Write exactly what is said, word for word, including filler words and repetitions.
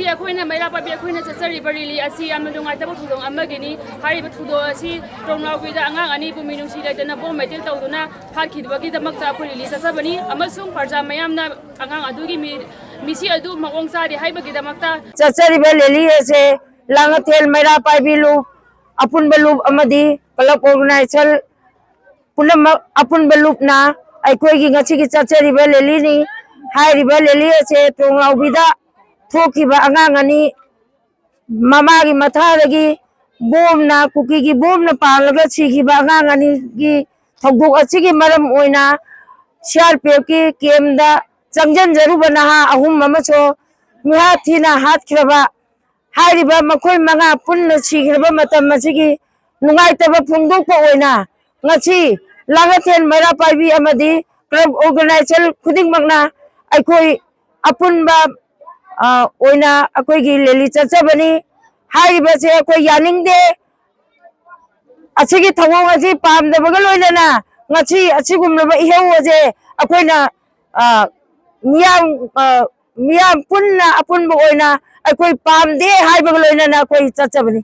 ꯑꯩꯈꯣꯏꯅ ꯃꯩꯔꯥ ꯄꯥꯏꯕꯤ ꯑꯩꯈꯣꯏꯅ ꯆꯠꯆꯔꯤꯕ ꯔꯦꯂꯤ ꯑꯁꯤ ꯌꯥꯝꯅ ꯅꯨꯡꯉꯥꯏꯇꯕ ꯊꯧꯗꯣꯛ ꯑꯃꯒꯤꯅꯤ꯫ ꯍꯥꯏꯔꯤꯕ ꯊꯧꯗꯣꯛ ꯑꯁꯤ ꯇ꯭ꯔꯣꯡꯂꯥꯎꯕꯤꯗ ꯑꯉꯥꯡ ꯑꯅꯤꯕꯨ ꯃꯤꯅꯨꯡꯁꯤ ꯂꯩꯇꯅ ꯕꯣꯝ ꯃꯩꯇꯦꯜ ꯇꯧꯗꯨꯅ ꯍꯥꯠꯈꯤꯕꯒꯤꯗꯃꯛꯇ ꯑꯩꯈꯣꯏ ꯔꯦꯂꯤ ꯆꯠꯆꯕꯅꯤ ꯑꯃꯁꯨꯡ ꯄ꯭ꯔꯖꯥ ꯃꯌꯥꯝꯅ ꯑꯉꯥꯡ ꯑꯗꯨꯒꯤ ꯃꯤ-, ꯃꯤꯁꯤ ꯑꯗꯨ ꯃꯑꯣꯡ ꯆꯥꯗꯦ ꯍꯥꯏꯕꯒꯤꯗꯃꯛꯇ ꯆꯠꯆꯔꯤꯕ ꯔꯦꯂꯤ ꯑꯁꯦ ꯂꯥꯡꯉꯊꯦꯜ ꯃꯩꯔꯥ ꯄꯥꯏꯕꯤ ꯂꯨꯞ, ꯑꯄꯨꯟꯕ ꯂꯨꯞ ꯑꯃꯗꯤ ꯀ꯭ꯂꯕ ꯑꯣꯔꯒꯅꯥꯏꯖꯔ ꯄꯨꯝꯅꯃꯛ ꯑꯄꯨꯟꯕ ꯂꯨꯞꯅ ꯑꯩꯈꯣꯏꯒꯤ ꯉꯁꯤꯒꯤ ꯆꯠꯆꯔꯤꯕ ꯔꯦꯂꯤꯅꯤ꯫ ꯍꯥꯏꯔꯤꯕ ꯔꯦꯂꯤ ꯑꯁꯦ ꯇ꯭ꯔꯣꯡꯂꯥꯎꯕꯤꯗ ꯊꯣꯛꯈꯤꯕ ꯑꯉꯥꯡ ꯑꯅꯤ ꯃꯃꯥꯒꯤ ꯃꯊꯥꯗꯒꯤ ꯕꯣꯝꯅ, ꯀꯨꯀꯤꯒꯤ ꯕꯣꯝꯅ ꯄꯥꯜꯂꯒ ꯁꯤꯈꯤꯕ ꯑꯉꯥꯡ ꯑꯅꯤꯒꯤ ꯊꯧꯗꯣꯛ ꯑꯁꯤꯒꯤ ꯃꯔꯝ ꯑꯣꯏꯅ ꯁꯤ ꯑꯥꯔ ꯄꯤ ꯑꯦꯐꯀꯤ ꯀꯦꯝꯗ ꯆꯪꯁꯤꯟꯖꯔꯨꯕ ꯅꯍꯥ ꯑꯍꯨꯝ ꯑꯃꯁꯨ ꯃꯤꯍꯥꯠ ꯊꯤꯅ ꯍꯥꯠꯈ꯭ꯔꯕ ꯍꯥꯏꯔꯤꯕ ꯃꯈꯣꯏ ꯃꯉꯥ ꯄꯨꯟꯅ ꯁꯤꯈ꯭ꯔꯕ ꯃꯇꯝ ꯑꯁꯤꯒꯤ ꯅꯨꯡꯉꯥꯏꯇꯕ ꯐꯣꯡꯗꯣꯛꯄ ꯑꯣꯏꯅ ꯉꯁꯤ ꯂꯥꯡꯉꯊꯦꯜ ꯃꯩꯔꯥ ꯄꯥꯏꯕꯤ ꯑꯃꯗꯤ ꯀ꯭ꯂꯕ ꯑꯣꯔꯒꯅꯥꯏꯖꯔ ꯈꯨꯗꯤꯡꯃꯛꯅ ꯑꯩꯈꯣꯏ ꯑꯄꯨꯟꯕ, ꯑ, ꯑꯣꯏꯅ ꯑꯩꯈꯣꯏꯒꯤ ꯔꯦꯂꯤ ꯆꯠꯆꯕꯅꯤ꯫ ꯍꯥꯏꯔꯤꯕꯁꯦ ꯑꯩꯈꯣꯏ ꯌꯥꯅꯤꯡꯗꯦ꯫ ꯑꯁꯤꯒꯤ ꯊꯧꯑꯣꯡ ꯑꯁꯤ ꯄꯥꯝꯗꯕꯒ ꯂꯣꯏꯅꯅ ꯉꯁꯤ ꯑꯁꯤꯒꯨꯝꯂꯕ ꯏꯍꯧ ꯑꯁꯦ ꯑꯩꯈꯣꯏꯅ, ꯑ, ꯃꯤꯌꯥꯝ, ꯑ, ꯃꯤꯌꯥꯝ ꯄꯨꯟꯅ ꯑꯄꯨꯟꯕ ꯑꯣꯏꯅ ꯑꯩꯈꯣꯏ ꯄꯥꯝꯗꯦ ꯍꯥꯏꯕꯒ ꯂꯣꯏꯅꯅ ꯑꯩꯈꯣꯏ ꯆꯠꯆꯕꯅꯤ꯫